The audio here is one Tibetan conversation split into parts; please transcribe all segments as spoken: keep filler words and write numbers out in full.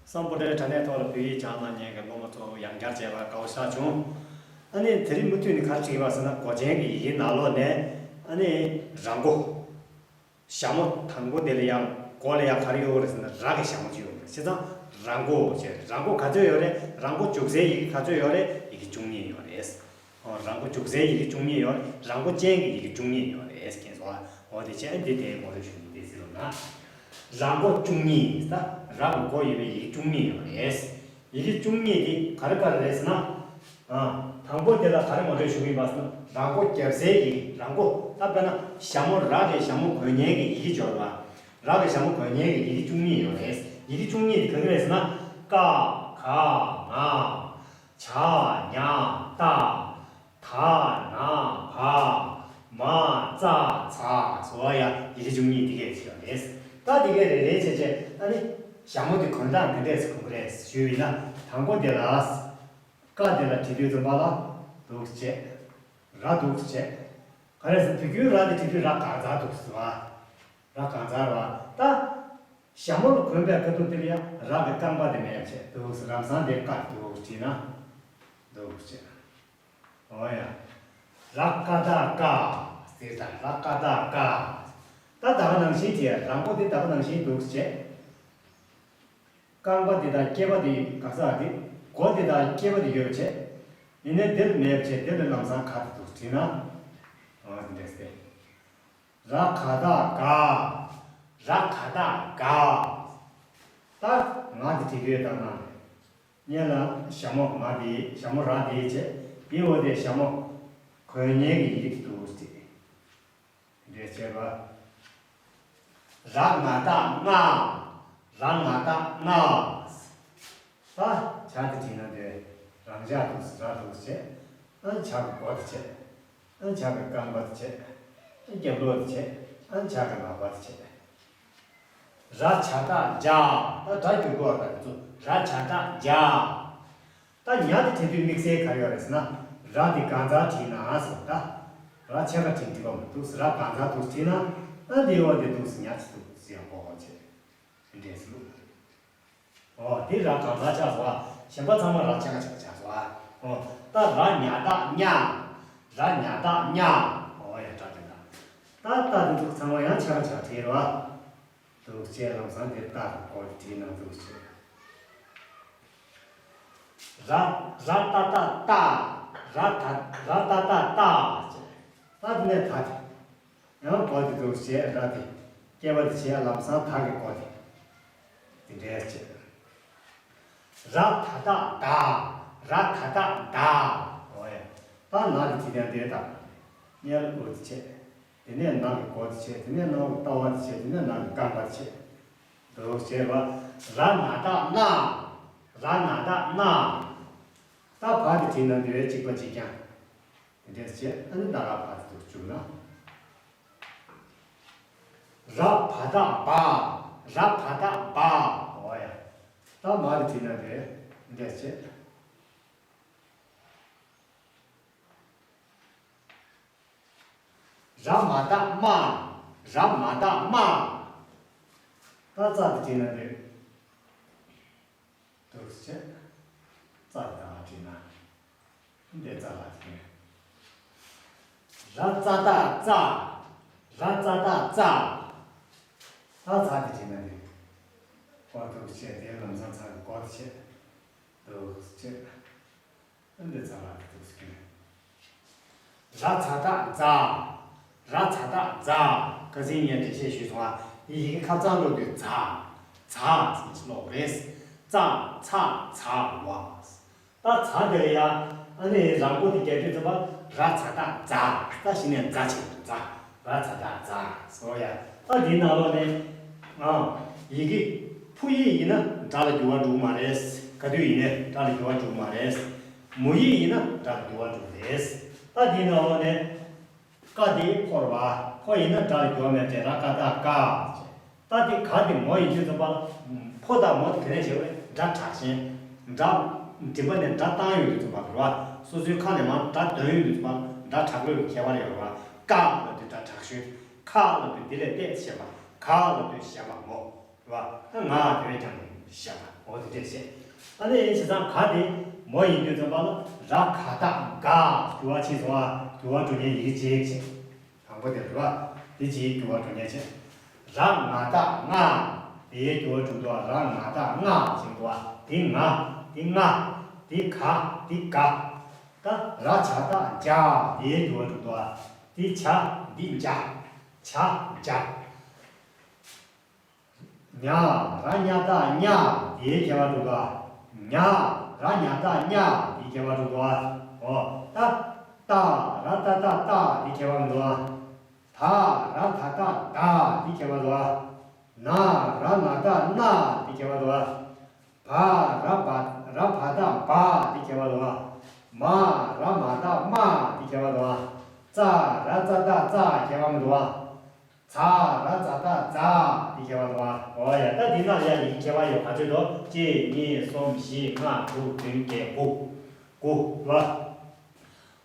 སམ་བྷོ་ཊའི་དྲ་གནས་ཐོག་ལ་བོད་ཡིག་སྦྱང་གནང་མཁན་གྱི་སློབ་མ་ཚོ་ཡང་བསྐྱར་མཇལ་བར་དགའ་བོ་ཞེ་དྲག་བྱུང་། ཨ་ནི་དེ་རིང་མུ་མཐུད་ནས་ག་རེ་བྲིས་པ་ཟེར་ན། མགོ་ཅན་གྱི་ཡི་གེའི་ནང་ལོགས་ནས་ཨ་ནི་ར་མགོ། ཞྭ་མོ་དང་པོ་དེ་ལ་ཡང་མགོ་ལ་ཡང་ག་རེ་ཡོད་རེད་ཟེར་ན། ར་གི་ཞྭ་མོ་ཅིག་ཡོད་རེད། བྱས་ཙང་ར་མགོ་བྱས། ར་མགོ་ག་ཚོད་ཡོད་རེད། ར་མགོ་འཇུག་སའི་ཡི་གེ་ག་ཚོད་ཡོད་རེད། ཡི་གེ་བཅུ་གཉིས་ཡོད་རེད། ཨོ། ར་མགོ་འཇུག་སའི་ཡི་གེ་བཅུ་གཉིས་ཡོད། ར་མགོ་ཅན་གྱི་ཡི་གེ་བཅུ་གཉིས་ཡོད་རེད། མཁྱེན་སོང་ཨ། འོ་དེ་བྱས། འདི་དེའི་ངོ་སྤྲོད་ཞུ་ཡིན། དེ་ཟེར་ལབ་ན། ར་མགོ་བཅུ་གཉིས་ད། ར་གི་མགོ་ཡོད་པའི་ཡི་གེ་བཅུ་གཉིས་ཡོད་རེད། ཡི་གེ་བཅུ་གཉིས་དེ་ག་རེ་ག་རེ་རེད་ཟེར་ན། ཨ། དང་པོ་དེ་ལ་ག་རེ་ངོ་སྤྲོད་ཞུ་གི་ཡིན་པ་ཟེར་ན། ར་མགོ་བརྒྱབ་སའི་ཡི་གེ། ར་མགོ། ད་དཔེར་ན་ཞྭ་མོ། ར་གི་ཞྭ་མོ་འགོད་མཁན་གྱི་ཡི་གེ་སྦྱོར་བ། ར་གི་ཞྭ་མོ་འགོད་མཁན་གྱི་ཡི་གེ་བཅུ་གཉིས་ཡོད་རེད། ཡི་གེ་བཅུ་གཉིས་དེ་ག་གི་རེད་ཟེར་ན། ཀ། ག། ང་། ཇ། ཉ། ཏ། ད། ན། བ། མ། ཙ། ཛ། སོ་ཡ། ཡི་གེ་བཅུ་གཉིས་དེ་གས་ཡོད་རེད། ད་དེ་གས་རེ་རེ་བྱས་བྱས། ཨ་ནི་ཞྭ་མོ་དེ་གོན་སྟངས་ག་འདྲས་སེ་གོན་གི་རེད་ཞུས་པ་ཡིན་ན། དང་པོ་དེ་ལ། ཀ་དེ་ལ་བྲིས་དུས་ཙམ་པ་ལ་འདུག་སེ་བྱས། ར་འདུག་སེ་བྱས། ག་རེ་ཟེར། དུས་རྒྱུན་ར་དེ་བྲིས་དུས་ར་གང་ཚར་འདུག་སེ་བ། ར་གང་ཚར་བ། ད་ཞྭ་མོ་ལ་གོན་པའི་ཁ་ཐུག་དེ་ལ་ཡང་ར་གི་རྐང་པ་དེ་མེད་བྱས་འདུག་སེ། ལམ་སང་དེ་ཀ་འདུག་སེ་བྲིས་ན་འདུག་སེ་བྱས། འོ་ཡ། ར་ཀ་བཏགས་རྐ་ཟེར། ད་ར་ཀ་བཏགས་རྐ། ད་ད་ག་ནང་བཞིན་བྲིས། ར་མགོ་དེ་ད་ག་ནང་བཞིན་འདུག་སེ་བྱས། རྐང་པ་འདི་དང་སྐེད་པ་འདི་ག་ས་འདི། མགོ་འདི་དང་སྐེད་པ་འདི་ཡོད་བྱས། ཡིན་ནའི་འདིར་མེད་བྱས། འདི་ལ་ལམ་སང་ག་འདི་འདུག་བྲིས་ན། འོ་འདི་འདྲས་ཏེ། ར་ག་བཏགས་རྒ། ར་ག་བཏགས་རྒ། ད་ང་འདི་བྲིས་དུས་ད་ང་སྔོན་ལ་ཞྭ་མོ་ང་འདི། ཞྭ་མོ་ར་འདི་བྱས། འདི་འོ་དེ་ཞྭ་མོ་གོན་མཁན་གྱི་ཡི་གེ་འདུག་སེ་བྲིས། འདྲེས་བྱས་པ། ར་ང་བཏགས་རྔ། ར་ང་བཏགས་རྔ། ད་ཇ་དེ་བྲིས་ན་དེ་རང་ཇ་འདུག་སེ་ར་འདུག་སེ་བྱས། ཨ་ཇ་གི་མགོ་དེ་བྱས། ཨ་ཇ་གི་རྐང་པ་དེ་བྱས། ཨ་རྒྱབ་ལོགས་དེ་བྱས། ཨ་ཇ་གི་ལག་པ་དེ་བྱས། ར་ཇ་བཏགས་རྒྱ། ད་སྒྲ་འགྱུར་གྱི་བ་དང་དེ་ཚོ། ར་ཇ་བཏགས་རྒྱ། ད་ཉ་དེ་བྲིས་དུས་དམིགས་བསལ་ག་རེ་ཡོད་རེད་ཟེར་ན། ར་དེ་གང་ཚར་བྲིས་ན་ཟེར། ད་ར་ཕྱེད་ཀ་བྲིས་འགྲིག་པ་མི་འདུག་ཟེར། ར་གང་ཚར་འདུག་བྲིས་ན། ཨ་འདི་འོ་དེ་འདུག་སེ་ཉ་དེ་འདུག་སེ་ཡང་གོ་གོ་བྱས། དེ་འདྲས་སེ་བླུགས། འོ་དེ་ར་གང་ཚར་ཆགས་སོང་བ། གཞན་པ་ཚང་མ་ར་ཕྱེད་ཀ་ཕྱེད་ཀ་ཆགས་སོང་བ། འོ་ད་ར་ཉ་བཏགས་རྙ། ར་ཉ་བཏགས་རྙ། འོ་ཡ། སྒྲ་དེ་འདྲ། ད་ད་དེ་ཚོ་ཚང་མ་ཡང་ཕྱེད་ཀ་ཕྱེད་ཀ་བྲིས་རེད་བ། འདུག་སེ་ལམ་སང་དེ་ཏ་གི་སྐོར་བྲིས་ན་འདུག་སེ། ར། ར་ཏ་བཏགས་རྟ། ར་ད། ར་ཏ་བཏགས་རྟ་བྱས། ད་དེ་ནས་ད་དེ། ཡང་མགོ་དེ་འདུག་སེ་བྱས། ར་དེ་སྐེད་པ་དེ་བྱས། ལམ་སང་ད་གི་མགོ་དེ། དེ་འདྲས་བྱས། ར་ད་བཏགས་རྡ། ར་ད་བཏགས་རྡ། འོ་ཡ། ད་ན་དེ་བྲིས་ན་དེ་ད། སྔོན་ལ་འུ་དེ་བྱས། དེ་ནས་ན་གི་མགོ་དེ་བྱས། དེ་ནས་ན་གི་ལྟ་བ་དེ་བྱས། དེ་ནས་ན་གི་རྐང་པ་དེ་བྱས། འདུག་སེ་བྱས་པ། ར་ན་བཏགས་རྣ། ར་ན་བཏགས་རྣ། ད་བ་དེ་བྲིས་ན་འདི་བས་གཅིག་པ་གཅིག་རྐྱང་། དེ་འདྲས་བྱས། ཨ་ནི་ད་ར་བ་དེ་འདུག་བཅུག་ན། ར་བ་བཏགས་རྦ། ར་བ་བཏགས་རྦ། འོ་ཡ། ད་མ་དེ་བྲིས་ན་འདི་བས་འདི་འདྲས་བྱས། ར་མ་བཏགས་རྨ། ར་མ་བཏགས་རྨ། ད་ཙ་དེ་བྲིས་ན་འདི་འདུག་སེ་བྱས། ཙ་དེ་ད་བྲིས་ན་འདི་ཙ་ལ་བྲིས། ར་ཙ་བཏགས་རྩ། ར་ཙ་བཏགས་རྩ། ད་ཙ་དེ་བྲིས་ན་འདི་འོ་འདུག་སེ་བྱས། དེ་ལམ་སང་ཚ་གི་མགོ་དེ་བྱས། འདུག་སེ་བྱས། འདི་ཚ་ལ་འདུག་སེ་བྱས། ར་ཚ་བཏགས་རྫ། ར་ཚ་བཏགས་རྫ། ཁ་སང་ངས་འགྲེལ་བཤད་ཞུས་སོང་ཨ། ཡི་གེ་ཁ་གཙང་ཀློག་དུས་ཛ། ཛ་ཟེར་ནས་ཀློག་རེད། ཙ་ཚ་ཛ་ཝ། ད་ཛ་དེ་ལ་ཡ། ཨ་ནི་ར་མགོ་དེ་རྒྱབ་དུས་ཙམ་པ་ར་ཚ་བཏགས་རྫ། ད་གཞི་ནས་རྫ་ཆེན་པོ་རྫ། ར་ཚ་བཏགས་རྫ། སོ་ཡ། ད་འདིའི་ནང་ལོགས་ནས། ཨ། ཡི་གེ་ཕོ་ཡིག་ཡིན་ན་སྒྲ་ལ་འགྱུར་བ་འགྲོ་གི་མ་རེད། ག་དུས་ཡིན་ནའི་སྒྲ་ལ་འགྱུར་བ་འགྲོ་གི་མ་རེད། མོ་ཡིག་ཡིན་ན་སྒྲ་ལ་འགྱུར་བ་འགྲོ་གི་རེད། ད་འདིའི་ནང་ལོགས་ནས། ཀ་དེ་ཕོ་རེད་བ། ཕོ་ཡིན་ན་སྒྲ་ལ་འགྱུར་བ་མེད་པ་བྱས། ར་ཀ་བཏགས་རྐ། ད་དེ་ག་དེ་མོ་ཡིན་དུས་ཙམ་པ། ཕོ་དང་མོ་དེ་ནས་བྱས་པའི་སྒྲ་དྲག་ཞན། སྒྲ་མགྲིན་པ་ནས་སྒྲ་བཏང་ཡོང་དུས་ཙམ་པ་རེད་བ། སོ་སོའི་ཁ་ནས་མར་སྒྲ་འདོན་ཡོང་དུས་ཙམ་པ་སྒྲ་དྲག་ལོས་ཀྱི་ཁྱད་པར་ཡོད་རེད་བ། ཀ་ལབ་དུས་སྒྲ་དྲག་ཤོས། ཁ་ལབ་དུས་དེ་ལས་ཏོག་ཙམ་ཞན་པ། ག་ལབ་དུས་ཞན་པ་མོ། རེད་བ། ད་ང་དེ་བས་ཀྱང་ཡིན། བཞག་པ། འོ་དེ་འདྲས་བྱས། ཨ་ནི་བྱས་ཙང་ག་དེ་མོ་ཡིན་དུས་ཙམ་པ་ལ་ར་ག་བཏགས་ག་འགྱུར་བ་ཕྱིན་སོང་ཨ། འགྱུར་བ་འགྲོ་མཁན་ཡི་གེ་གཅིག་བྱས། དང་པོ་དེ་རེད་བ། དེ་གཅིག་འགྱུར་བ་འགྲོ་མཁན་བྱས། ར་ང་བཏགས་རྔ། དེའི་འགྱུར་བ་འགྲོ་འདུག་ཨ། ར་ང་བཏགས་རྔ་ཞེས་འདུག་ཨ། དེ་ང་། དེ་རྔ། དེ་ག། དེ་ག། ད་ར་ཇ་བཏགས་ཇ། དེའི་འགྱུར་བ་འགྲོ་འདུག་ཨ། དེ་ཇ། འདི་ཇ། ཇ་ཇ། ཉ། ར་ཉ་བཏགས་ཉ། དེའི་ཁྱད་པར་འགྲོ་ག། ཉ། ར་ཉ་བཏགས་ཉ། དེའི་ཁྱད་པར་འགྲོ་ག། འོ། ཏ། ཏ། ར་ཏ་བཏགས་ཏ། དེའི་ཁྱད་པར་འགྲོ་ག། ད། ར་ད་བཏགས་ད། དེའི་ཁྱད་པར་འགྲོ་ག། ན། ར་ན་བཏགས་ན། དེའི་ཁྱད་པར་འགྲོ་ག། བ། ར་བ། ར་བ་བཏགས་བ། དེའི་ཁྱད་པར་འགྲོ་ག། མ། ར་མ་བཏགས་མ། དེའི་ཁྱད་པར་འགྲོ་ག། ཙ། ར་ཙ་བཏགས་ཙ། ཁྱད་པར་མི་འགྲོ་ག། ཚ། ར་ཙ་བཏགས་ཚ། དེ་ཁྱད་པར་འགྲོ་བ། འོ་ཡ། ད་འདི་ནང་ཡ་ཡི་གེ་ཁྱད་པར་ཡོད་ག་ཚོད་འགྲོ། གཅིག་གཉིས། གསུམ། བཞི། ལྔ། དྲུག་བདུན། བརྒྱད། དགུ། དགུ་རེད་བ།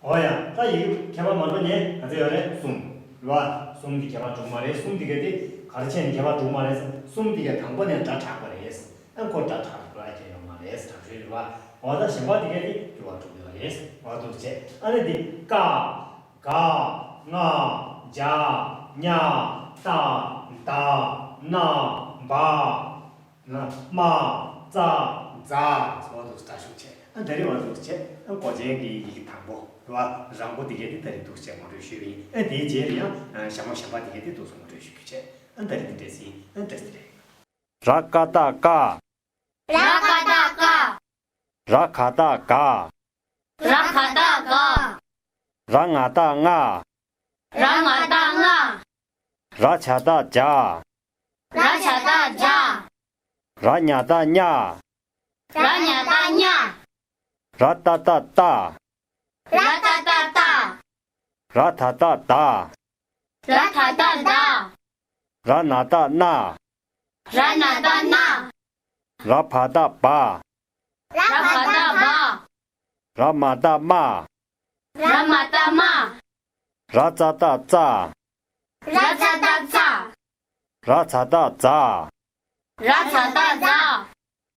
འོ་ཡ། ད་ཡི་གེ་ཁྱད་པར་མ་འགྲོ་ནས་ག་ཚོད་ཡོད་རེད། གསུམ་རེད་བ། གསུམ་འདི་ཁྱད་པར་འགྲོ་མ་རེད། གསུམ་འདི་ག་དེ་ག་རེ་བྱས་ནས་ཁྱད་པར་འགྲོ་མ་རེད། གསུམ་འདི་ག་དང་པོ་ནས་སྒྲ་གྲགས་པ་རེད། ཨ་ཁོ་སྒྲ་གྲགས་པ་ཁྱད་ཡོད་མ་རེད། གྲགས་ཤོས་རེད་བ། འོ་ད་གཞན་པ་འདི་ག་དེ་འགྱུར་བ་འགྲོ་གི་ཡོད་རེད། འོ་འདུག་བྱས། ཨ་ནི་འདི་ཀ། ག། ང་། ཇ། ཉ། ཏ། ད། ན། བ། ན། མ། ཙ། ཛ། འོ་འདུག་སྒྲ་ཞུགས་བྱས། ཨ་ད་རེས་འོ་འདུག་བྱས། ཨ་མགོ་ཅན་གྱི་ཡི་གེ་དང་པོ་རེད་བ། རང་པོ་འདི་ག་དེ་ད་རེས་འདུག་བྱས་ངོ་སྤྲོད་ཞུས་པ་ཡིན། ཨ་དེའི་རྗེས་ལ་ཡང་ཞྭ་མོ་གཞན་པ་འདི་ག་དེ་འདུག་སེ་ངོ་སྤྲོད་ཞུ་རྒྱུ་བྱས། ཨ་ད་རེས་འདི་འདྲས་ཡིན། ཨ་བཀྲ་ཤིས་བདེ་ལེགས། ར་ཀ་བཏགས་ཀ། ར་ཀ་བཏགས་ཀ། ར་ག་བཏགས་ག། ར་ག་བཏགས་ག། ར་ང་བཏགས་རྔ། ར་ང་བཏགས་རྔ། ར་ཇ་བཏགས་ཇ། ར་ཇ་བཏགས་ཇ། ར་ཉ་བཏགས་ཉ། ར་ཉ་བཏགས་ཉ། ར་ཏ་བཏགས་ཏ། ར་ཏ་བཏགས་ཏ། ར་ད་བཏགས་ད། ར་ད་བཏགས་ད། ར་ན་བཏགས་ན། ར་ན་བཏགས་ན། ར་བ་བཏགས་བ། ར་བ་བཏགས་བ། ར་མ་བཏགས་མ། ར་མ་བཏགས་མ། ར་ཙ་བཏགས་ཙ། ར་ཙ་བཏགས་ཙ། ར་ཛ་བཏགས་ཛ། ར་ཛ་བཏགས་